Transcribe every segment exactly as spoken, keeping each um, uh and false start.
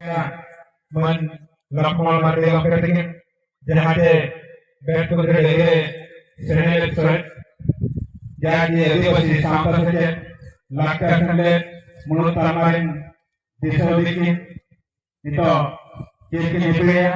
ᱢᱟᱹᱱ ᱞᱚᱠᱷᱢᱚᱬ ᱢᱟᱨᱰᱤ ᱜᱚᱢᱠᱮ ᱛᱟᱹᱠᱤᱱ, ᱡᱟᱦᱟᱸ ᱪᱮ ᱵᱮᱨᱛᱷ ᱠᱚ ᱫᱟᱹᱲ ᱨᱮ ᱥᱮᱱᱮᱞᱮᱫ ᱥᱚᱦᱮᱫ ᱡᱟᱜᱮ ᱟᱹᱫᱤᱵᱟᱹᱥᱤ ᱥᱟᱶᱛᱟ ᱥᱮᱪᱮᱫ ᱞᱟᱠᱪᱟᱨ ᱥᱮᱢᱞᱮᱫ ᱢᱩᱬᱩᱫ ᱛᱟᱞᱢᱟ ᱨᱮᱱ ᱫᱤᱥᱟᱹ ᱩᱫᱩᱜ ᱠᱤᱱ ᱱᱤᱛᱚᱜ ᱪᱮᱫ ᱠᱤᱱ ᱦᱤᱡᱩᱜᱼᱟ᱾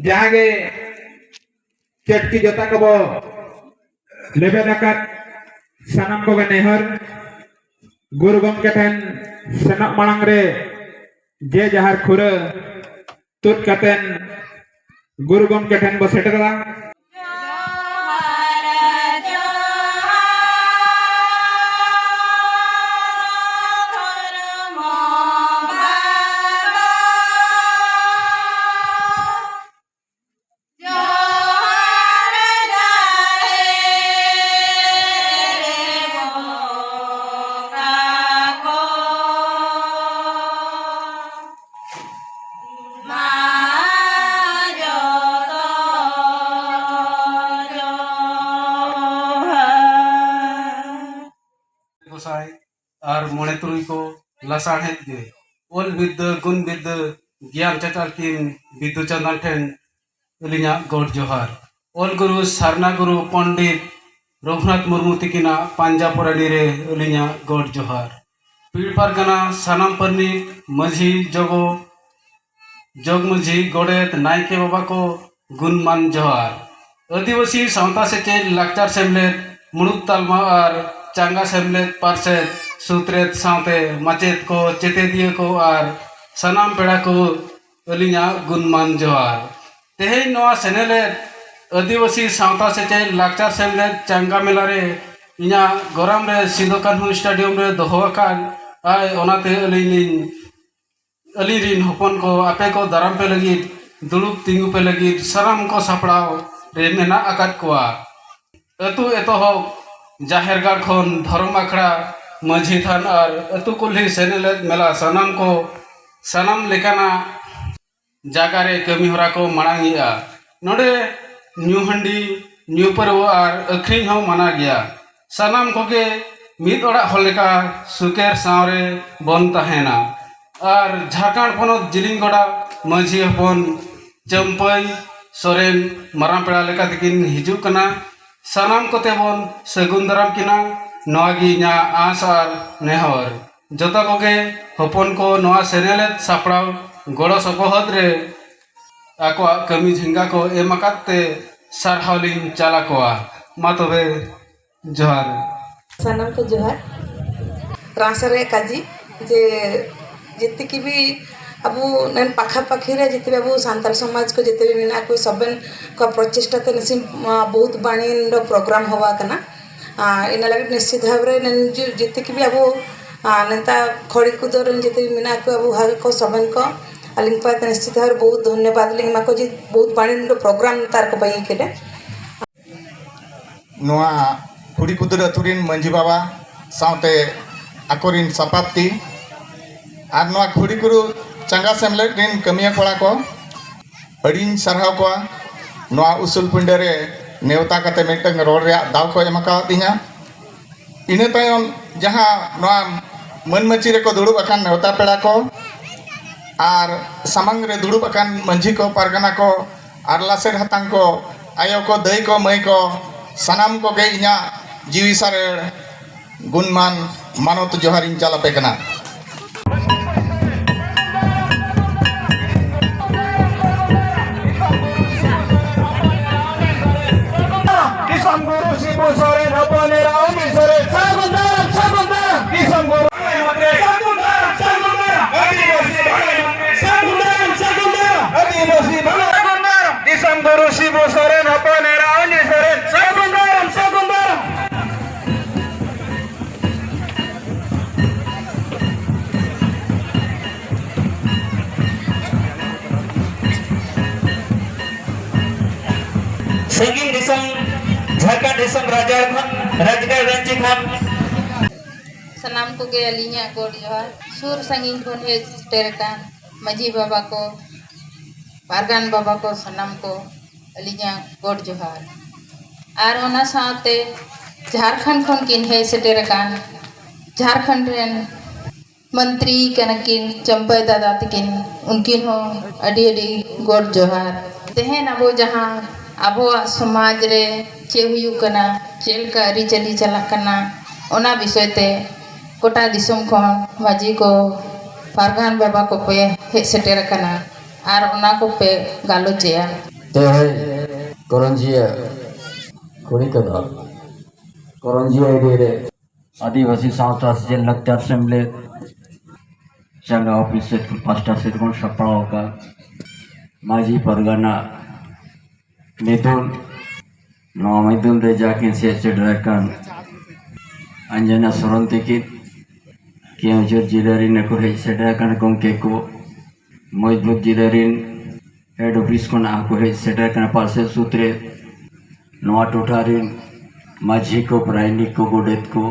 ᱡᱟᱦᱟᱸ ᱜᱮ ᱪᱟᱹᱴᱠᱤ ᱡᱚᱛᱟ ᱠᱚᱵᱚ ᱞᱮᱵᱮᱫ ᱟᱠᱟᱫ, ᱥᱟᱱᱟᱢ ᱠᱚᱜᱮ ᱱᱮᱦᱚᱨ ᱜᱩᱨᱩ ᱜᱚᱢᱠᱮ ᱴᱷᱮᱱ ᱥᱮᱱᱚᱜ ᱢᱟᱲᱟᱝ ᱨᱮ ᱡᱮ ᱡᱟᱦᱟᱨ ᱠᱷᱩᱨᱟᱹ ᱛᱩᱫ ᱠᱟᱛᱮᱱ ᱜᱩᱨᱩ ᱜᱚᱢᱠᱮ ᱴᱷᱮᱱ ᱵᱚ ᱥᱮᱴᱮᱨᱚᱜᱼᱟ᱾ ᱜᱚᱸᱥᱟᱭ ᱟᱨ ᱢᱚᱬᱮ ᱛᱩᱨᱩᱭ ᱠᱚ ᱞᱟᱥᱟᱲᱦᱮᱫ ᱜᱮ ᱚᱞ ᱵᱤᱨᱫᱟᱹ, ᱜᱩᱱ ᱵᱤᱨᱫᱟᱹ, ᱜᱮᱭᱟᱱ ᱪᱟᱪᱟᱨ ᱠᱤᱱ ᱵᱤᱫᱩ ᱪᱟᱸᱫᱟᱱ ᱴᱷᱮᱱ ᱟᱹᱞᱤᱧᱟᱜ ᱜᱚᱰ ᱡᱚᱦᱟᱨ᱾ ᱚᱞ ᱜᱩᱨᱩ ᱥᱟᱨᱱᱟ ᱜᱩᱨᱩ ᱯᱚᱱᱰᱤᱛ ᱨᱚᱜᱷᱩᱱᱟᱛᱷ ᱢᱩᱨᱢᱩ ᱛᱤᱠᱤᱱᱟᱜ ᱯᱟᱸᱡᱟ ᱯᱚᱨᱟᱱᱤ ᱨᱮ ᱟᱹᱞᱤᱧᱟᱜ ᱜᱚᱰ ᱡᱚᱦᱟᱨ᱾ ᱯᱤᱲ ᱯᱟᱨᱜᱟᱱᱟ ᱥᱟᱱᱟᱢ ᱯᱟᱨᱱᱤᱠ, ᱢᱟᱹᱡᱷᱤ ᱡᱚᱜᱚ, ᱡᱚᱜᱽ ᱢᱟᱹᱡᱷᱤ, ᱜᱚᱰᱮᱛ, ᱱᱟᱭᱠᱮ ᱵᱟᱵᱟ ᱠᱚ ᱜᱩᱱᱢᱟᱱ ᱡᱚᱦᱟᱨ᱾ ᱟᱹᱫᱤᱵᱟᱹᱥᱤ ᱥᱟᱶᱛᱟ ᱥᱮᱪᱮᱫ ᱞᱟᱠᱪᱟᱨ ᱥᱮᱢᱞᱮᱫ ᱢᱩᱲᱩᱫ ᱛᱟᱞᱢᱟ ᱟᱨ ᱪᱟᱸᱜᱟ ᱥᱮᱢᱞᱮᱫ ᱯᱟᱨᱥᱮᱛ ᱥᱩᱛᱨᱮᱛ ᱥᱟᱶᱛᱮ ᱢᱟᱪᱮᱫ ᱠᱚ, ᱪᱮᱛᱮᱫᱤᱭᱟᱹ ᱠᱚ ᱟᱨ ᱥᱟᱱᱟᱢ ᱯᱮᱲᱟ ᱠᱚ ᱟᱹᱞᱤᱧᱟᱜ ᱜᱩᱱᱢᱟᱱ ᱡᱚᱦᱟᱨ᱾ ᱛᱮᱦᱮᱧ ᱱᱚᱣᱟ ᱥᱮᱱᱮᱞᱮᱫ ᱟᱹᱫᱤᱵᱟᱹᱥᱤ ᱥᱟᱶᱛᱟ ᱥᱮᱪᱮᱫ ᱞᱟᱠᱪᱟᱨ ᱥᱮᱢᱞᱮᱫ ᱪᱟᱸᱜᱟ ᱢᱮᱞᱟ ᱨᱮ ᱤᱧᱟᱹᱜ ᱜᱚᱨᱟᱢ ᱨᱮ ᱥᱤᱫᱩ ᱠᱟᱹᱱᱦᱩ ᱥᱴᱮᱰᱤᱭᱟᱢ ᱨᱮ ᱫᱚᱦᱚ ᱟᱠᱟᱫ ᱟᱭ, ᱚᱱᱟᱛᱮ ᱟᱹᱞᱤᱧ ᱞᱤᱧ, ᱟᱹᱞᱤᱧ ᱨᱤᱱ ᱦᱚᱯᱚᱱ ᱠᱚ ᱟᱯᱮ ᱠᱚ ᱫᱟᱨᱟᱢ ᱯᱮ ᱞᱟᱹᱜᱤᱫ, ᱫᱩᱲᱩᱵ ᱛᱤᱸᱜᱩ ᱯᱮ ᱞᱟᱹᱜᱤᱫ ᱥᱟᱱᱟᱢ ᱠᱚ ᱥᱟᱯᱲᱟᱣ ᱨᱮ ᱢᱮᱱᱟᱜ ᱟᱠᱟᱫ ᱠᱚᱣᱟ᱾ ᱟᱹᱛᱩ ᱮᱛᱚᱦᱚᱵ ᱡᱟᱦᱮᱨ ᱜᱟᱲ ᱠᱷᱚᱱ ᱫᱷᱚᱨᱚᱢ ᱟᱠᱷᱲᱟ, ᱢᱟᱹᱡᱷᱤ ᱛᱷᱟᱱ ᱟᱨ ᱟᱹᱛᱩ ᱠᱩᱞᱦᱤ ᱥᱮᱱᱮᱞᱮᱫ ᱢᱮᱞᱟ ᱥᱟᱱᱟᱢ ᱠᱚ ᱥᱟᱱᱟᱢ ᱞᱮᱠᱟᱱᱟᱜ ᱡᱟᱭᱜᱟ ᱨᱮ ᱠᱟᱹᱢᱤ ᱦᱚᱨᱟ ᱠᱚ ᱢᱟᱲᱟᱝ ᱮᱫᱼᱟ᱾ ᱱᱚᱰᱮ ᱧᱩ ᱦᱟᱺᱰᱤ, ᱧᱩ ᱯᱟᱹᱨᱣᱟᱹ ᱟᱨ ᱟᱹᱠᱷᱨᱤᱧ ᱦᱚᱸ ᱢᱟᱱᱟ ᱜᱮᱭᱟ᱾ ᱥᱟᱱᱟᱢ ᱠᱚᱜᱮ ᱢᱤᱫ ᱚᱲᱟᱜ ᱦᱚᱲ ᱞᱮᱠᱟ ᱥᱩᱠᱮᱨ ᱥᱟᱶ ᱨᱮ ᱵᱚᱱ ᱛᱟᱦᱮᱱᱟ᱾ ᱟᱨ ᱡᱷᱟᱲᱠᱷᱚᱸᱰ ᱯᱚᱱᱚᱛ ᱡᱤᱞᱤᱧ ᱜᱚᱰᱟ ᱢᱟᱹᱡᱷᱤ ᱦᱚᱯᱚᱱ ᱪᱟᱹᱢᱯᱟᱹᱭ ᱥᱚᱨᱮᱱ ᱢᱟᱨᱟᱝ ᱯᱮᱲᱟ ᱞᱮᱠᱟ ᱛᱮᱠᱤᱱ ᱦᱤᱡᱩᱜ ᱠᱟᱱᱟ᱾ ᱥᱟᱱᱟᱢ ᱠᱚᱛᱮ ᱵᱚᱱ ᱥᱟᱹᱜᱩᱱ ᱫᱟᱨᱟᱢ ᱠᱤᱱᱟ, ᱱᱚᱣᱟ ᱜᱮ ᱤᱧᱟᱹᱜ ᱟᱸᱥ ᱟᱨ ᱱᱮᱦᱚᱨ᱾ ᱡᱚᱛᱚ ᱠᱚᱜᱮ ᱦᱚᱯᱚᱱ ᱠᱚ ᱱᱚᱣᱟ ᱥᱮᱱᱮᱞᱮᱫ ᱥᱟᱯᱲᱟᱣ ᱜᱚᱲᱚ ᱥᱚᱯᱚᱦᱚᱫ ᱨᱮ ᱟᱠᱚᱣᱟᱜ ᱠᱟᱹᱢᱤ ᱡᱷᱮᱸᱜᱟ ᱠᱚ ᱮᱢ ᱟᱠᱟᱫ ᱛᱮ ᱥᱟᱨᱦᱟᱣ ᱞᱤᱧ ᱪᱟᱞ ᱟᱠᱚᱣᱟ᱾ ᱢᱟ ᱛᱚᱵᱮ, ᱡᱚᱦᱟᱨ᱾ ᱥᱟᱱᱟᱢ ᱠᱚ ᱡᱚᱦᱟᱨ᱾ ᱨᱟᱥ ᱨᱮ ᱠᱟᱡᱤ ᱡᱮ ᱡᱮᱛᱮ ᱠᱤ ᱵᱤ ᱟᱵᱚ ᱱᱮᱱ ᱯᱟᱠᱷᱟ ᱯᱟᱠᱷᱤ ᱨᱮ ᱡᱮᱛᱮ ᱟᱵᱚ ᱥᱟᱱᱛᱟᱲ ᱥᱚᱢᱟᱡᱽ ᱠᱚ ᱡᱮᱛᱮ ᱢᱮᱱᱟᱜ ᱠᱚ ᱥᱚᱵᱮᱱ ᱠᱚ ᱯᱨᱚᱪᱮᱥᱴᱟ ᱛᱮ ᱱᱟᱥᱤᱢ ᱵᱚᱦᱩᱛ ᱵᱟᱹᱲᱤ ᱱᱚᱰᱮ ᱯᱨᱳᱜᱨᱟᱢ ᱦᱚᱣᱟ ᱠᱟᱱᱟ᱾ ᱟᱨ ᱤᱱᱟᱹ ᱞᱟᱹᱜᱤᱫ ᱱᱤᱥᱪᱤᱛ ᱵᱷᱟᱵᱽ ᱨᱮ ᱱᱮᱱ ᱡᱩ-, ᱡᱮᱛᱮ ᱠᱤ ᱵᱤ ᱟᱵᱚ, ᱟᱨ ᱱᱮᱛᱟ ᱠᱷᱚᱲᱤ ᱠᱩᱫᱚᱨ ᱨᱮᱱ ᱡᱮᱛᱮ ᱢᱮᱱᱟᱜ ᱠᱚ ᱟᱵᱚ ᱦᱟᱜ ᱠᱚ ᱥᱚᱵᱮᱱ ᱠᱚ ᱟᱹᱞᱤᱧ ᱯᱟᱦᱴᱟ ᱱᱤᱥᱪᱤᱛ ᱵᱷᱟᱵᱽ ᱨᱮ ᱵᱚᱦᱩᱛ ᱫᱷᱚᱱᱭᱚᱵᱟᱫ ᱞᱤᱧ ᱮᱢᱟ ᱠᱚ ᱡᱮ ᱵᱚᱦᱩᱛ ᱵᱟᱹᱲᱤ ᱱᱚᱰᱮ ᱯᱨᱳᱜᱨᱟᱢ ᱱᱮᱛᱟᱨ ᱠᱚ ᱵᱟᱹᱜᱤ ᱠᱮᱫᱟ᱾ ᱱᱚᱣᱟ ᱠᱷᱩᱲᱤ ᱠᱩᱫᱩᱨ ᱟᱹᱛᱩ ᱨᱮᱱ ᱢᱟᱹᱡᱷᱤ ᱵᱟᱵᱟ ᱥᱟᱶᱛᱮ ᱟᱠᱚᱨᱮᱱ ᱥᱟᱯᱟᱵᱛᱤ ᱟᱨ ᱱᱚᱣᱟ ᱠᱷᱩᱲᱤ ᱠᱩᱨᱩ ᱪᱟᱸᱜᱟ ᱥᱮᱢᱞᱮᱫ ᱨᱮᱱ ᱠᱟᱹᱢᱤᱭᱟᱹ ᱠᱚᱲᱟ ᱠᱚ ᱟᱹᱰᱤᱧ ᱥᱟᱨᱦᱟᱣ ᱠᱚᱣᱟ᱾ ᱱᱚᱣᱟ ᱩᱥᱩᱞ ᱯᱤᱸᱰᱟᱹ ᱨᱮ ᱱᱮᱣᱛᱟ ᱠᱟᱛᱮ ᱢᱤᱫᱴᱟᱝ ᱨᱚᱲ ᱨᱮᱭᱟᱜ ᱫᱟᱣ ᱠᱚ ᱮᱢ ᱟᱠᱟᱣᱟᱫᱤᱧᱟ᱾ ᱤᱱᱟᱹ ᱛᱟᱭᱚᱢ ᱡᱟᱦᱟᱸ ᱱᱚᱣᱟ ᱢᱟᱹᱱ ᱢᱟᱹᱪᱤ ᱨᱮᱠᱚ ᱫᱩᱲᱩᱵ ᱟᱠᱟᱱ ᱱᱮᱣᱛᱟ ᱯᱮᱲᱟ ᱠᱚ ᱟᱨ ᱥᱟᱢᱟᱝ ᱨᱮ ᱫᱩᱲᱩᱵ ᱟᱠᱟᱱ ᱢᱟᱹᱡᱷᱤ ᱠᱚ, ᱯᱟᱨᱜᱟᱱᱟ ᱠᱚ ᱟᱨ ᱞᱟᱥᱮᱨ ᱦᱟᱛᱟᱝ ᱠᱚ, ᱟᱭᱳ ᱠᱚ, ᱫᱟᱹᱭ ᱠᱚ, ᱢᱟᱹᱭ ᱠᱚ, ᱥᱟᱱᱟᱢ ᱠᱚᱜᱮ ᱤᱧᱟᱹᱜ ᱡᱤᱣᱤ ᱥᱟᱨᱮᱲ ᱜᱩᱱᱢᱟᱱ ᱢᱟᱱᱚᱛ ᱡᱚᱦᱟᱨᱤᱧ ᱪᱟᱞ ᱟᱯᱮ ᱠᱟᱱᱟ᱾ ᱫᱤᱥᱚᱢ ᱜᱩᱨᱩ ᱥᱤᱵᱩ ᱥᱚᱨᱮᱱ ᱦᱚᱯᱚᱱ ᱮᱨᱟ ᱩᱱᱤ ᱥᱚᱨᱮᱱ᱾ ᱥᱟᱹᱜᱩᱱ ᱫᱟᱨᱟᱢ, ᱥᱟᱹᱜᱩᱱ ᱫᱟᱨᱟᱢ᱾ ᱫᱤᱥᱚᱢ ᱜᱩᱨᱩ ᱥᱟᱹᱜᱩᱱ ᱫᱟᱨᱟᱢ, ᱥᱟᱹᱜᱩᱱ ᱫᱟᱨᱟᱢ᱾ ᱟᱹᱫᱤᱵᱟᱹᱥᱤ ᱵᱷᱟᱹᱭ ᱵᱚᱱᱫᱮ᱾ ᱥᱟᱹᱜᱩᱱ ᱫᱟᱨᱟᱢ, ᱥᱟᱹᱜᱩᱱ ᱫᱟᱨᱟᱢ᱾ ᱟᱹᱫᱤᱵᱟᱹᱥᱤ ᱵᱷᱟᱹᱭ᱾ ᱥᱟᱹᱜᱩᱱ ᱫᱟᱨᱟᱢ᱾ ᱫᱤᱥᱚᱢ ᱜᱩᱨᱩ ᱥᱤᱵᱩ ᱥᱚᱨᱮᱱ ᱦᱚᱯᱚᱱ ᱮᱨᱟ ᱩᱱᱤ ᱥᱚᱨᱮᱱ᱾ ᱥᱟᱹᱜᱩᱱ ᱫᱟᱨᱟᱢ, ᱥᱟᱹᱜᱩᱱ ᱫᱟᱨᱟᱢ᱾ ᱥᱟᱺᱜᱤᱧ ᱫᱤᱥᱚᱢ, ᱡᱷᱟᱲᱠᱷᱚᱸᱰ ᱫᱤᱥᱚᱢ, ᱨᱟᱡᱽᱜᱟᱲ ᱠᱷᱚᱱ, ᱨᱟᱡᱽᱜᱟᱲ ᱨᱟᱺᱪᱤ ᱠᱷᱚᱱ᱾ ᱥᱟᱱᱟᱢ ᱠᱚᱜᱮ ᱟᱹᱞᱤᱧᱟᱜ ᱜᱚᱰ ᱡᱚᱦᱟᱨ᱾ ᱥᱩᱨ ᱥᱟᱺᱜᱤᱧ ᱠᱷᱚᱱ ᱦᱮᱡ ᱥᱮᱴᱮᱨ ᱟᱠᱟᱱ ᱢᱟᱹᱡᱷᱤ ᱵᱟᱵᱟ ᱠᱚ, ᱯᱟᱨᱜᱟᱱ ᱵᱟᱵᱟ ᱠᱚ, ᱥᱟᱱᱟᱢ ᱠᱚ ᱟᱹᱞᱤᱧᱟᱜ ᱜᱚᱰ ᱡᱚᱦᱟᱨ᱾ ᱟᱨ ᱚᱱᱟ ᱥᱟᱶᱛᱮ ᱡᱷᱟᱲᱠᱷᱚᱸᱰ ᱠᱷᱚᱱ ᱠᱤᱱ ᱦᱮᱡ ᱥᱮᱴᱮᱨ ᱟᱠᱟᱱ ᱡᱷᱟᱲᱠᱷᱚᱸᱰ ᱨᱮᱱ ᱢᱚᱱᱛᱨᱤ ᱠᱟᱱᱟ ᱠᱤᱱ ᱪᱟᱹᱢᱯᱟᱹᱭ ᱫᱟᱫᱟ ᱛᱟᱹᱠᱤᱱ, ᱩᱱᱠᱤᱱ ᱦᱚᱸ ᱟᱹᱰᱤ ᱟᱹᱰᱤ ᱜᱚᱰ ᱡᱚᱦᱟᱨ᱾ ᱛᱮᱦᱮᱧ ᱟᱵᱚ ᱡᱟᱦᱟᱸ ᱟᱵᱚᱣᱟᱜ ᱥᱚᱢᱟᱡᱽ ᱨᱮ ᱪᱮᱫ ᱦᱩᱭᱩᱜ ᱠᱟᱱᱟ, ᱪᱮᱫ ᱞᱮᱠᱟ ᱟᱹᱨᱤᱪᱟᱹᱞᱤ ᱪᱟᱞᱟᱜ ᱠᱟᱱᱟ, ᱚᱱᱟ ᱵᱤᱥᱚᱭ ᱛᱮ ᱜᱚᱴᱟ ᱫᱤᱥᱚᱢ ᱠᱷᱚᱱ ᱢᱟᱹᱡᱷᱤ ᱠᱚ, ᱯᱟᱨᱜᱟᱱ ᱵᱟᱵᱟ ᱠᱚᱯᱮ ᱦᱮᱡ ᱥᱮᱴᱮᱨ ᱟᱠᱟᱱᱟ᱾ ᱟᱨ ᱚᱱᱟ ᱠᱚᱯᱮ ᱜᱟᱞᱚᱪᱮᱜᱼᱟ᱾ ᱛᱮᱦᱮᱧ ᱠᱚᱨᱚᱧᱡᱤᱭᱟᱹ ᱠᱩᱲᱤ ᱠᱚᱫᱚ ᱠᱚᱨᱚᱧᱡᱤᱭᱟᱹ ᱮᱨᱤᱭᱟ ᱨᱮ ᱟᱹᱫᱤᱵᱟᱹᱥᱤ ᱥᱟᱶᱛᱟ ᱥᱮᱪᱮᱫ ᱞᱟᱠᱪᱟᱨ ᱥᱮᱢᱞᱮᱫ ᱪᱟᱸᱜᱟ ᱚᱯᱷᱤᱥ ᱥᱮᱫ ᱯᱟᱥᱴᱟ ᱥᱮᱫ ᱠᱷᱚᱱ ᱥᱟᱯᱲᱟᱣ ᱟᱠᱟᱱ ᱢᱟᱹᱡᱷᱤ ᱯᱟᱨᱜᱟᱱᱟ ᱢᱤᱫᱩᱱ, ᱱᱚᱣᱟ ᱢᱤᱫᱩᱱ ᱨᱮ ᱡᱟᱹᱠᱤᱱ ᱥᱮᱫ ᱥᱮᱴᱮᱨ ᱟᱠᱟᱱ ᱟᱧᱡᱟᱱᱟ ᱥᱚᱨᱚᱱ ᱛᱤᱠᱤᱱ, ᱠᱮᱣᱚᱱᱡᱷᱚᱨ ᱡᱤᱞᱟᱹ ᱨᱤᱱ ᱠᱚ ᱦᱮᱡ ᱥᱮᱴᱮᱨ ᱟᱠᱟᱱ ᱜᱚᱢᱠᱮ ᱠᱚ, ᱢᱚᱭᱫᱷᱩᱨ ᱡᱤᱞᱟᱹ ᱨᱤᱱ ᱦᱮᱰ ᱚᱯᱷᱤᱥ ᱠᱷᱚᱱᱟᱜ ᱦᱚᱸᱠᱚ ᱦᱮᱡ ᱥᱮᱴᱮᱨ ᱟᱠᱟᱱᱟ ᱯᱟᱨᱥᱮᱞ ᱥᱩᱛᱨᱮ᱾ ᱱᱚᱣᱟ ᱴᱚᱴᱷᱟ ᱨᱤᱱ ᱢᱟᱹᱡᱷᱤ ᱠᱚ, ᱯᱟᱨᱟᱭᱱᱤᱠ ᱠᱚ, ᱜᱚᱰᱮᱛ ᱠᱚ,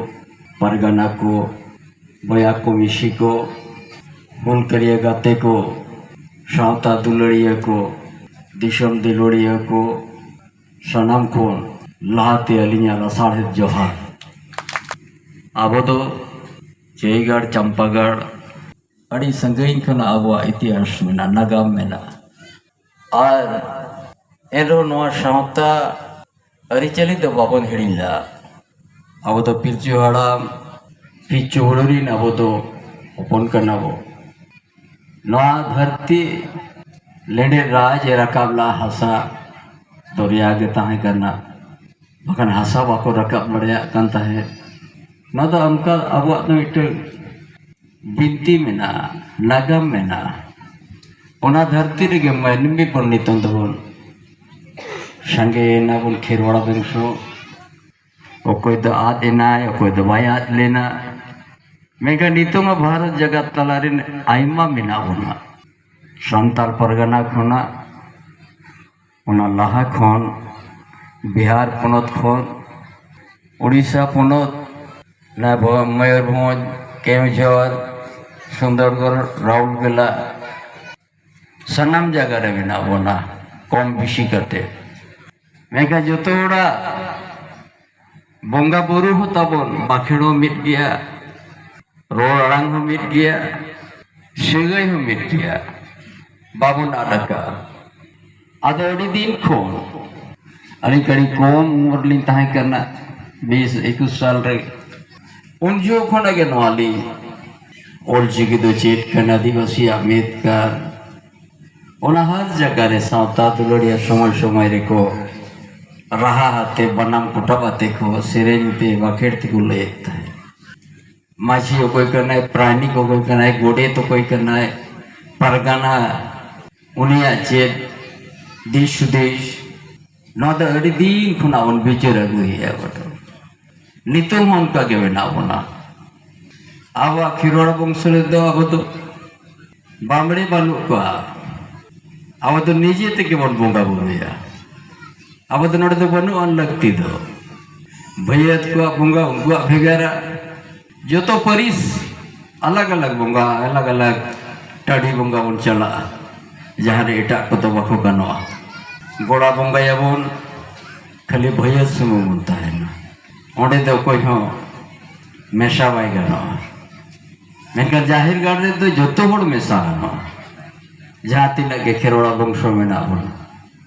ᱯᱟᱨᱜᱟᱱᱟ ᱠᱚ, ᱵᱚᱭᱦᱟ ᱠᱚ, ᱢᱤᱥᱤ ᱠᱚ, ᱦᱩᱞᱜᱟᱹᱨᱤᱭᱟᱹ ᱜᱟᱛᱮ ᱠᱚ, ᱥᱟᱶᱛᱟ ᱫᱩᱞᱟᱹᱲᱤᱭᱟᱹ ᱠᱚ, ᱫᱤᱥᱚᱢ ᱫᱩᱞᱟᱹᱲᱤᱭᱟᱹ ᱠᱚ, ᱥᱟᱱᱟᱢ ᱠᱷᱚᱱ ᱞᱟᱦᱟᱛᱮ ᱟᱹᱞᱤᱧᱟᱜ ᱞᱟᱥᱟᱲᱦᱮᱫ ᱡᱚᱦᱟᱨ᱾ ᱟᱵᱚ ᱫᱚ ᱪᱟᱹᱭᱜᱟᱲ, ᱪᱟᱢᱯᱟᱜᱟᱲ, ᱟᱹᱰᱤ ᱥᱟᱺᱜᱤᱧ ᱠᱷᱚᱱᱟᱜ ᱟᱵᱚᱣᱟᱜ ᱤᱛᱤᱦᱟᱥ ᱢᱮᱱᱟᱜᱼᱟ, ᱱᱟᱜᱟᱢ ᱢᱮᱱᱟᱜᱼᱟ᱾ ᱟᱨ ᱮᱱᱨᱮᱦᱚᱸ ᱱᱚᱣᱟ ᱥᱟᱶᱛᱟ ᱟᱹᱨᱤᱪᱟᱹᱞᱤ ᱫᱚ ᱵᱟᱵᱚᱱ ᱦᱤᱲᱤᱧ ᱞᱮᱫᱟ᱾ ᱟᱵᱚ ᱫᱚ ᱯᱤᱞᱪᱩ ᱦᱟᱲᱟᱢ, ᱯᱤᱞᱪᱩ ᱵᱩᱲᱦᱤ ᱨᱤᱱ ᱟᱵᱚ ᱫᱚ ᱦᱚᱯᱚᱱ ᱠᱟᱱᱟ ᱵᱚ᱾ ᱱᱚᱣᱟ ᱫᱷᱟᱹᱨᱛᱤ ᱞᱮᱸᱰᱮᱫ ᱨᱟᱡᱽ ᱮ ᱨᱟᱠᱟᱵ ᱞᱮᱫ ᱦᱟᱥᱟ ᱫᱚᱨᱭᱟ ᱜᱮ ᱛᱟᱦᱮᱸ ᱠᱟᱱᱟ, ᱵᱟᱠᱷᱟᱱ ᱦᱟᱥᱟ ᱵᱟᱠᱚ ᱨᱟᱠᱟᱵ ᱫᱟᱲᱮᱭᱟᱜ ᱠᱟᱱ ᱛᱟᱦᱮᱸᱫ᱾ ᱱᱚᱣᱟ ᱫᱚ ᱚᱱᱠᱟ ᱟᱵᱚᱣᱟᱜ ᱫᱚ ᱢᱤᱫᱴᱟᱝ ᱵᱤᱱᱛᱤ ᱢᱮᱱᱟᱜᱼᱟ, ᱱᱟᱜᱟᱢ ᱢᱮᱱᱟᱜᱼᱟ᱾ ᱚᱱᱟ ᱫᱷᱟᱹᱨᱛᱤ ᱨᱮᱜᱮ ᱢᱟᱹᱱᱢᱤ ᱵᱚᱱ ᱱᱤᱛᱚᱝ ᱫᱚᱵᱚᱱ ᱥᱟᱸᱜᱮᱭᱮᱱᱟ ᱵᱚᱱ, ᱠᱷᱮᱨᱣᱟᱲ ᱵᱚᱝᱥᱚ᱾ ᱚᱠᱚᱭ ᱫᱚ ᱟᱫ ᱮᱱᱟᱭ, ᱚᱠᱚᱭ ᱫᱚ ᱵᱟᱭ ᱟᱫ ᱞᱮᱱᱟ, ᱢᱮᱱᱠᱷᱟᱱ ᱱᱤᱛᱚᱝ ᱦᱚᱸ ᱵᱷᱟᱨᱚᱛ ᱡᱟᱠᱟᱛ ᱛᱟᱞᱟ ᱨᱮᱱ ᱟᱭᱢᱟ ᱢᱮᱱᱟᱜ ᱵᱚᱱᱟ᱾ ᱥᱟᱱᱛᱟᱲ ᱯᱟᱨᱜᱟᱱᱟ ᱠᱷᱚᱱᱟᱜ, ᱚᱱᱟ ᱞᱟᱦᱟ ᱠᱷᱚᱱ ᱵᱤᱦᱟᱨ ᱯᱚᱱᱚᱛ ᱠᱷᱚᱱ, ᱩᱲᱤᱥᱥᱟ ᱯᱚᱱᱚᱛ, ᱱᱚᱣᱟ ᱢᱚᱭᱩᱨᱵᱷᱚᱸᱡᱽ, ᱠᱮᱣᱚᱱᱡᱷᱚᱨ, ᱥᱩᱱᱫᱚᱨᱜᱚᱲ, ᱨᱟᱩᱨᱠᱮᱞᱟ, ᱥᱟᱱᱟᱢ ᱡᱟᱭᱜᱟ ᱨᱮ ᱢᱮᱱᱟᱜ ᱵᱚᱱᱟ ᱠᱚᱢ ᱵᱮᱥᱤ ᱠᱟᱛᱮ᱾ ᱢᱮᱱᱠᱷᱟᱱ ᱡᱚᱛᱚ ᱦᱚᱲᱟᱜ ᱵᱚᱸᱜᱟ ᱵᱩᱨᱩ ᱦᱚᱸ ᱛᱟᱵᱚᱱ, ᱵᱟᱠᱷᱮᱲ ᱦᱚᱸ ᱢᱤᱫ ᱜᱮᱭᱟ, ᱨᱚᱲ ᱟᱲᱟᱝ ᱦᱚᱸ ᱢᱤᱫ ᱜᱮᱭᱟ, ᱥᱟᱹᱜᱟᱹᱭ ᱦᱚᱸ ᱢᱤᱫ ᱜᱮᱭᱟ, ᱵᱟᱵᱚᱱ ᱟᱫ ᱟᱠᱟᱫᱼᱟ᱾ ᱟᱫᱚ ᱟᱹᱰᱤ ᱫᱤᱱ ᱠᱷᱚᱱ, ᱟᱹᱰᱤ ᱠᱟᱹᱴᱤᱡ ᱠᱚᱢ ᱩᱢᱮᱨ ᱞᱤᱧ ᱛᱟᱦᱮᱸ ᱠᱟᱱᱟ, ᱵᱤᱥ ᱮᱠᱩᱥ ᱥᱟᱞ ᱨᱮ, ᱩᱱ ᱡᱚᱦᱚᱜ ᱠᱷᱚᱱᱟᱜ ᱜᱮ ᱱᱚᱣᱟ ᱞᱤᱧ, ᱚᱞᱪᱤᱠᱤ ᱫᱚ ᱪᱮᱫ ᱠᱟᱱᱟ, ᱟᱹᱫᱤᱵᱟᱹᱥᱤᱭᱟᱜ ᱢᱮᱫ ᱠᱟᱱ, ᱚᱱᱟ ᱦᱟᱨ ᱡᱟᱭᱜᱟ ᱨᱮ ᱥᱟᱶᱛᱟ ᱫᱩᱞᱟᱹᱲᱤᱭᱟᱹ ᱥᱚᱢᱚᱭ ᱥᱚᱢᱚᱭ ᱨᱮᱠᱚ ᱨᱟᱦᱟ ᱟᱛᱮ, ᱵᱟᱱᱟᱢ ᱠᱚᱴᱟᱵ ᱟᱛᱮ ᱠᱚ ᱥᱮᱨᱮᱧ ᱛᱮ, ᱵᱟᱠᱷᱮᱲ ᱛᱮᱠᱚ ᱞᱟᱹᱭᱮᱫ ᱛᱟᱦᱮᱸᱫ᱾ ᱢᱟᱹᱡᱷᱤ ᱚᱠᱚᱭ ᱠᱟᱱᱟᱭ, ᱯᱟᱨᱟᱱᱤᱠ ᱚᱠᱚᱭ ᱠᱟᱱᱟᱭ, ᱜᱚᱰᱮᱛ ᱚᱠᱚᱭ ᱠᱟᱱᱟᱭ, ᱯᱟᱨᱜᱟᱱᱟ, ᱩᱱᱤᱭᱟᱜ ᱪᱮᱫ ᱫᱤᱥ ᱦᱩᱫᱤᱥ, ᱱᱚᱣᱟ ᱫᱚ ᱟᱹᱰᱤ ᱫᱤᱱ ᱠᱷᱚᱱᱟᱜ ᱵᱚᱱ ᱵᱤᱪᱟᱹᱨ ᱟᱹᱜᱩᱭᱮᱫᱼᱟ ᱵᱚᱱ᱾ ᱱᱤᱛᱚᱝ ᱦᱚᱸ ᱚᱱᱠᱟ ᱜᱮ ᱢᱮᱱᱟᱜ ᱵᱚᱱᱟ᱾ ᱟᱵᱚᱣᱟᱜ ᱠᱷᱮᱨᱣᱟᱲ ᱵᱚᱝᱥᱚ ᱨᱮᱫᱚ ᱟᱵᱚ ᱫᱚ ᱵᱟᱢᱲᱮ ᱵᱟᱹᱱᱩᱜ ᱠᱚᱣᱟ᱾ ᱟᱵᱚ ᱫᱚ ᱱᱤᱡᱮ ᱛᱮᱜᱮ ᱵᱚᱱ ᱵᱚᱸᱜᱟ ᱵᱩᱨᱩᱭᱟ᱾ ᱟᱵᱚ ᱫᱚ ᱱᱚᱰᱮ ᱫᱚ ᱵᱟᱹᱱᱩᱜ ᱟᱱ ᱞᱟᱹᱠᱛᱤ ᱫᱚ᱾ ᱵᱷᱟᱹᱭᱟᱹᱛ ᱠᱚᱣᱟᱜ ᱵᱚᱸᱜᱟ ᱩᱱᱠᱩᱣᱟᱜ ᱵᱷᱮᱜᱟᱨᱟ᱾ ᱡᱚᱛᱚ ᱯᱟᱹᱨᱤᱥ ᱟᱞᱟᱜᱽ ᱟᱞᱟᱜᱽ ᱵᱚᱸᱜᱟ, ᱟᱞᱟᱜᱽ ᱟᱞᱟᱜᱽ ᱴᱟᱺᱰᱤ ᱵᱚᱸᱜᱟ ᱵᱚᱱ ᱪᱟᱞᱟᱜᱼᱟ, ᱡᱟᱦᱟᱸ ᱨᱮ ᱮᱴᱟᱜ ᱠᱚᱫᱚ ᱵᱟᱠᱚ ᱜᱟᱱᱚᱜᱼᱟ᱾ ᱜᱚᱲᱟ ᱵᱚᱸᱜᱟᱭᱟᱵᱚᱱ ᱠᱷᱟᱹᱞᱤ ᱵᱷᱟᱹᱭᱟᱹᱛ ᱥᱩᱢᱩᱝ ᱵᱚᱱ ᱛᱟᱦᱮᱱᱟ, ᱚᱸᱰᱮ ᱫᱚ ᱚᱠᱚᱭ ᱦᱚᱸ ᱢᱮᱥᱟ ᱵᱟᱭ ᱜᱟᱱᱚᱜᱼᱟ᱾ ᱢᱮᱱᱠᱷᱟᱱ ᱡᱟᱦᱮᱨ ᱜᱟᱲ ᱨᱮᱫᱚ ᱡᱚᱛᱚ ᱦᱚᱲ ᱢᱮᱥᱟ ᱜᱟᱱᱚᱜᱼᱟ, ᱡᱟᱦᱟᱸ ᱛᱤᱱᱟᱹᱜ ᱜᱮ ᱠᱷᱮᱨᱣᱟᱲ ᱵᱚᱝᱥᱚ ᱢᱮᱱᱟᱜ ᱵᱚᱱᱟ,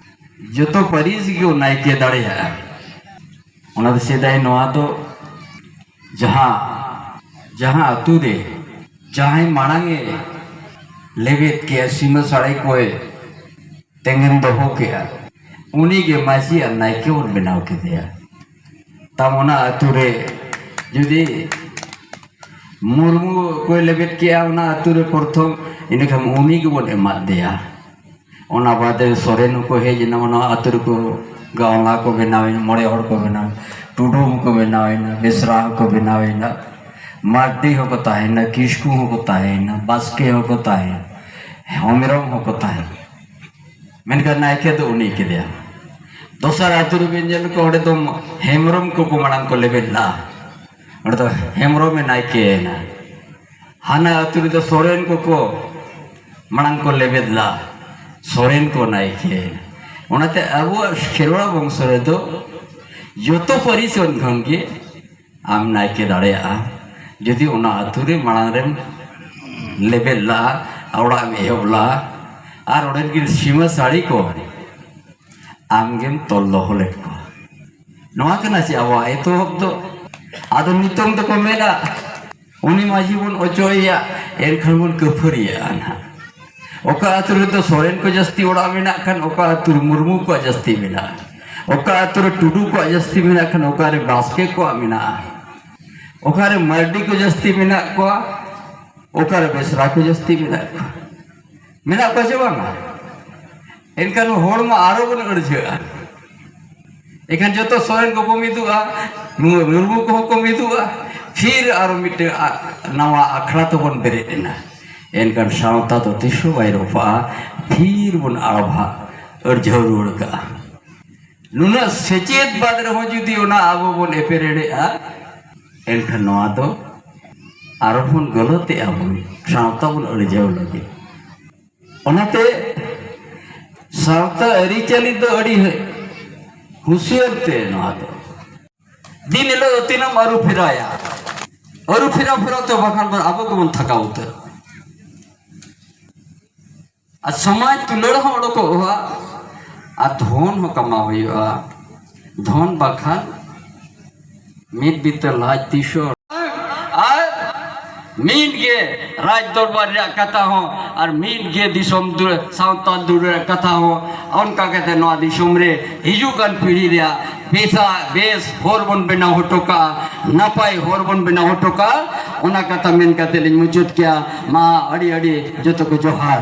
ᱡᱚᱛᱚ ᱯᱟᱹᱨᱤᱥ ᱜᱮ ᱱᱟᱭᱠᱮ ᱫᱟᱲᱮᱭᱟᱜᱼᱟ᱾ ᱚᱱᱟ ᱫᱚ ᱥᱮᱫᱟᱭ ᱱᱚᱣᱟ ᱫᱚ ᱡᱟᱦᱟᱸ, ᱡᱟᱦᱟᱸ ᱟᱹᱛᱩ ᱨᱮ ᱡᱟᱦᱟᱸᱭ ᱢᱟᱲᱟᱝ ᱮ ᱞᱮᱵᱮᱫ ᱠᱮᱜᱼᱟ, ᱥᱤᱢᱟᱹ ᱥᱟᱹᱲᱤ ᱠᱚᱭ ᱛᱮᱸᱜᱮᱱ ᱫᱚᱦᱚ ᱠᱮᱜᱼᱟ, ᱩᱱᱤ ᱜᱮ ᱢᱟᱹᱡᱷᱤ ᱟᱨ ᱱᱟᱭᱠᱮ ᱵᱚᱱ ᱵᱮᱱᱟᱣ ᱠᱮᱫᱮᱭᱟ᱾ ᱛᱟᱢ ᱚᱱᱟ ᱟᱹᱛᱩ ᱨᱮ ᱡᱩᱫᱤ ᱢᱩᱨᱢᱩ ᱠᱚᱭ ᱞᱮᱵᱮᱫ ᱠᱮᱜᱼᱟ ᱚᱱᱟ ᱟᱹᱛᱩ ᱨᱮ ᱯᱨᱚᱛᱷᱚᱢ, ᱤᱱᱟᱹᱠᱷᱟᱱ ᱩᱱᱤ ᱜᱮᱵᱚᱱ ᱮᱢᱟᱫᱮᱭᱟ᱾ ᱚᱱᱟ ᱵᱟᱫᱮ ᱥᱚᱨᱮᱱ ᱦᱚᱸᱠᱚ ᱦᱮᱡ ᱮᱱᱟ, ᱚᱱᱟ ᱟᱹᱛᱩ ᱨᱮᱠᱚ ᱜᱟᱶᱞᱟ ᱠᱚ ᱵᱮᱱᱟᱣ ᱮᱱᱟ, ᱢᱚᱬᱮ ᱦᱚᱲ ᱠᱚ ᱵᱮᱱᱟᱣ ᱮᱱᱟ, ᱴᱩᱰᱩ ᱦᱚᱸᱠᱚ ᱵᱮᱱᱟᱣ ᱮᱱᱟ, ᱵᱮᱥᱨᱟ ᱦᱚᱸᱠᱚ ᱵᱮᱱᱟᱣ ᱮᱱᱟ, ᱢᱟᱨᱰᱤ ᱦᱚᱸᱠᱚ ᱛᱟᱦᱮᱸᱭᱮᱱᱟ, ᱠᱤᱥᱠᱩ ᱦᱚᱸᱠᱚ ᱛᱟᱦᱮᱸᱭᱮᱱᱟ, ᱵᱟᱥᱠᱮ ᱦᱚᱸᱠᱚ ᱛᱟᱦᱮᱸᱭᱮᱱᱟ, ᱦᱮᱢᱵᱨᱚᱢ ᱦᱚᱸᱠᱚ ᱛᱟᱦᱮᱸᱭᱮᱱᱟ᱾ ᱢᱮᱱᱠᱷᱟᱱ ᱱᱟᱭᱠᱮ ᱫᱚ ᱩᱱᱤ ᱠᱮᱫᱮᱭᱟ᱾ ᱫᱚᱥᱟᱨ ᱟᱹᱛᱩ ᱨᱮᱵᱮᱱ ᱧᱮᱞ ᱠᱚᱣᱟ, ᱚᱸᱰᱮ ᱫᱚ ᱦᱮᱢᱵᱨᱚᱢ ᱠᱚᱠᱚ ᱢᱟᱲᱟᱝ ᱠᱚ ᱞᱮᱵᱮᱫ ᱞᱟᱜᱼᱟ᱾ ᱚᱸᱰᱮ ᱫᱚ ᱦᱮᱢᱵᱨᱚᱢᱮ ᱱᱟᱭᱠᱮᱭᱮᱱᱟ᱾ ᱦᱟᱱᱟ ᱟᱹᱛᱩ ᱨᱮᱫᱚ ᱥᱚᱨᱮᱱ ᱠᱚᱠᱚ ᱢᱟᱲᱟᱝ ᱠᱚ ᱞᱮᱵᱮᱫ ᱞᱟᱜᱼᱟ, ᱥᱚᱨᱮᱱ ᱠᱚ ᱱᱟᱭᱠᱮᱭᱮᱱᱟ᱾ ᱚᱱᱟᱛᱮ ᱟᱵᱚᱣᱟᱜ ᱠᱷᱮᱨᱣᱟᱲ ᱵᱚᱝᱥᱚ ᱨᱮᱫᱚ ᱡᱚᱛᱚ ᱯᱟᱹᱨᱤᱥ ᱨᱮᱱ ᱠᱷᱚᱱ ᱜᱮ ᱟᱢ ᱱᱟᱭᱠᱮ ᱫᱟᱲᱮᱭᱟᱜᱼᱟ, ᱡᱩᱫᱤ ᱚᱱᱟ ᱟᱹᱛᱩ ᱨᱮ ᱢᱟᱲᱟᱝ ᱨᱮᱢ ᱞᱮᱵᱮᱫ ᱞᱟᱜᱼᱟ, ᱚᱲᱟᱜ ᱮᱢ ᱮᱦᱚᱵ ᱞᱟᱜᱼᱟ, ᱟᱨ ᱚᱸᱰᱮᱱ ᱜᱮ ᱥᱤᱢᱟᱹ ᱥᱟᱹᱲᱤ ᱠᱚ ᱟᱢᱜᱮᱢ ᱛᱚᱞ ᱫᱚᱦᱚ ᱞᱮᱫ ᱠᱚᱣᱟ᱾ ᱱᱚᱣᱟ ᱠᱟᱱᱟ ᱪᱮ ᱟᱵᱚᱣᱟᱜ ᱮᱛᱚᱦᱚᱵ ᱫᱚ? ᱟᱫᱚ ᱱᱤᱛᱚᱝ ᱫᱚᱠᱚ ᱢᱮᱱᱟ, ᱩᱱᱤ ᱢᱟᱹᱡᱷᱤ ᱵᱚᱱ ᱚᱪᱚᱭᱮᱭᱟ, ᱮᱱᱠᱷᱟᱱ ᱵᱚᱱ ᱠᱟᱹᱯᱷᱟᱹᱨᱤᱭᱟᱹᱜᱼᱟ ᱱᱟᱦᱟᱜ᱾ ᱚᱠᱟ ᱟᱹᱛᱩ ᱨᱮᱫᱚ ᱥᱚᱨᱮᱱ ᱠᱚ ᱡᱟᱹᱥᱛᱤ ᱚᱲᱟᱜ ᱢᱮᱱᱟᱜ ᱠᱷᱟᱱ, ᱚᱠᱟ ᱟᱹᱛᱩ ᱨᱮ ᱢᱩᱨᱢᱩ ᱠᱚᱣᱟᱜ ᱡᱟᱹᱥᱛᱤ ᱢᱮᱱᱟᱜᱼᱟ᱾ ᱚᱠᱟ ᱟᱹᱛᱩ ᱨᱮ ᱴᱩᱰᱩ ᱠᱚᱣᱟᱜ ᱡᱟᱹᱥᱛᱤ ᱢᱮᱱᱟᱜ ᱠᱷᱟᱱ, ᱚᱠᱟᱨᱮ ᱵᱟᱥᱠᱮ ᱠᱚᱣᱟᱜ ᱢᱮᱱᱟᱜᱼᱟ᱾ ᱚᱠᱟᱨᱮ ᱢᱟᱨᱰᱤ ᱠᱚ ᱡᱟᱹᱥᱛᱤ ᱢᱮᱱᱟᱜ ᱠᱚᱣᱟ, ᱚᱠᱟᱨᱮ ᱵᱮᱥᱨᱟ ᱠᱚ ᱡᱟᱹᱥᱛᱤ ᱢᱮᱱᱟᱜ ᱠᱚᱣᱟ᱾ ᱢᱮᱱᱟᱜ ᱠᱚᱣᱟ ᱥᱮ ᱵᱟᱝᱟ? ᱮᱱᱠᱷᱟᱱ ᱦᱚᱲ ᱢᱟ ᱟᱨᱚ ᱵᱚᱱ ᱟᱹᱲᱡᱷᱟᱹᱜᱼᱟ᱾ ᱮᱱᱠᱷᱟᱱ ᱡᱚᱛᱚ ᱥᱚᱨᱮᱱ ᱠᱚᱠᱚ ᱢᱤᱫᱚᱜᱼᱟ, ᱢᱩᱨᱢᱩ ᱠᱚᱦᱚᱸ ᱠᱚ ᱢᱤᱫᱚᱜᱼᱟ, ᱯᱷᱤᱨ ᱟᱨᱚ ᱢᱤᱫᱴᱟᱝ ᱟ-, ᱱᱟᱣᱟ ᱟᱠᱷᱲᱟ ᱛᱟᱵᱚᱱ ᱵᱮᱨᱮᱫ ᱮᱱᱟ᱾ ᱮᱱᱠᱷᱟᱱ ᱥᱟᱶᱛᱟ ᱫᱚ ᱛᱤᱥ ᱦᱚᱸ ᱵᱟᱭ ᱨᱚᱯᱷᱟᱜᱼᱟ, ᱯᱷᱤᱨ ᱵᱚᱱ ᱟᱲᱵᱷᱟ ᱟᱹᱲᱡᱷᱟᱹᱣ ᱨᱩᱣᱟᱹᱲ ᱠᱟᱜᱼᱟ᱾ ᱱᱩᱱᱟᱹᱜ ᱥᱮᱪᱮᱫ ᱵᱟᱫ ᱨᱮᱦᱚᱸ ᱡᱩᱫᱤ ᱚᱱᱟ ᱟᱵᱚ ᱵᱚᱱ ᱮᱯᱮᱨᱮᱲᱮᱜᱼᱟ, ᱮᱱᱠᱷᱟᱱ ᱱᱚᱣᱟ ᱫᱚ ᱟᱨᱦᱚᱸ ᱵᱚᱱ ᱜᱟᱹᱞᱟᱹᱛᱮᱜᱼᱟ ᱵᱚᱱ, ᱥᱟᱶᱛᱟ ᱵᱚᱱ ᱟᱹᱲᱡᱷᱟᱹᱣ ᱞᱟᱹᱜᱤᱫ᱾ ᱚᱱᱟᱛᱮ ᱥᱟᱶᱛᱟ ᱟᱹᱨᱤᱪᱟᱹᱞᱤ ᱫᱚ ᱟᱹᱰᱤ ᱦᱩᱸᱥᱤᱭᱟᱹᱨ ᱛᱮ ᱱᱚᱣᱟ ᱫᱚ ᱫᱤᱱ ᱦᱤᱞᱳᱜ ᱫᱚ ᱛᱤᱱᱟᱹᱜ ᱮᱢ ᱟᱹᱨᱩ ᱯᱷᱮᱨᱟᱭᱟ, ᱟᱹᱨᱩ ᱯᱷᱮᱨᱟᱣ ᱯᱷᱮᱨᱟᱣ ᱛᱮ ᱵᱟᱠᱷᱟᱱ ᱵᱚᱱ ᱟᱵᱚ ᱜᱮᱵᱚᱱ ᱛᱷᱟᱠᱟᱣ ᱩᱛᱟᱹᱨ᱾ ᱟᱨ ᱥᱚᱢᱟᱡᱽ ᱫᱩᱞᱟᱹᱲ ᱦᱚᱸ ᱚᱰᱚᱠᱚᱜᱼᱟ, ᱟᱨ ᱫᱷᱚᱱ ᱦᱚᱸ ᱠᱟᱢᱟᱣ ᱦᱩᱭᱩᱜᱼᱟ᱾ ᱫᱷᱚᱱ ᱵᱟᱠᱷᱟᱱ ᱢᱤᱫ ᱵᱤᱛᱟᱹ ᱞᱟᱡ ᱛᱤᱥ ᱦᱚᱸ᱾ ᱟᱨ ᱢᱤᱫ ᱜᱮ ᱨᱟᱡᱽ ᱫᱚᱨᱵᱟᱨ ᱨᱮᱭᱟᱜ ᱠᱟᱛᱷᱟ ᱦᱚᱸ, ᱟᱨ ᱢᱤᱫ ᱜᱮ ᱫᱤᱥᱚᱢ ᱫᱩ-, ᱥᱟᱶᱛᱟ ᱫᱩᱞᱟᱹᱲ ᱨᱮᱭᱟᱜ ᱠᱟᱛᱷᱟ ᱦᱚᱸ᱾ ᱚᱱᱠᱟ ᱠᱟᱛᱮ ᱱᱚᱣᱟ ᱫᱤᱥᱚᱢ ᱨᱮ ᱦᱤᱡᱩᱜ ᱠᱟᱱ ᱯᱤᱲᱦᱤ ᱨᱮᱭᱟᱜ ᱵᱮᱥᱟ-, ᱵᱮᱥ ᱦᱚᱨ ᱵᱚᱱ ᱵᱮᱱᱟᱣ ᱦᱚᱴᱚ ᱠᱟᱜᱼᱟ, ᱱᱟᱯᱟᱭ ᱦᱚᱨ ᱵᱚᱱ ᱵᱮᱱᱟᱣ ᱦᱚᱴᱚ ᱠᱟᱜᱼᱟ᱾ ᱚᱱᱟ ᱠᱟᱛᱷᱟ ᱢᱮᱱ ᱠᱟᱛᱮ ᱞᱤᱧ ᱢᱩᱪᱟᱹᱫ ᱠᱮᱜᱼᱟ᱾ ᱢᱟ ᱟᱹᱰᱤ ᱟᱹᱰᱤ ᱡᱚᱛᱚ ᱠᱚ ᱡᱚᱦᱟᱨ᱾